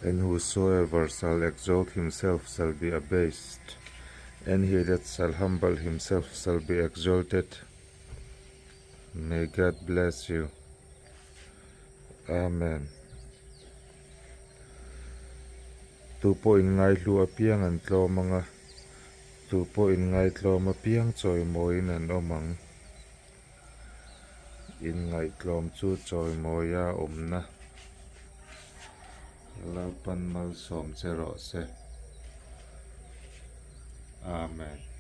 And whosoever shall exalt himself shall be abased, and he that shall humble himself shall be exalted. May God bless you. Amen. Tu pawh inngaihlu apiang an tlawm ang a, tu pawh inngaitlawm apiang chawimawiin an awm ang. Inngaihtlawm chu chawimawia awmna Lalpan malsawm che rawh se. Amen.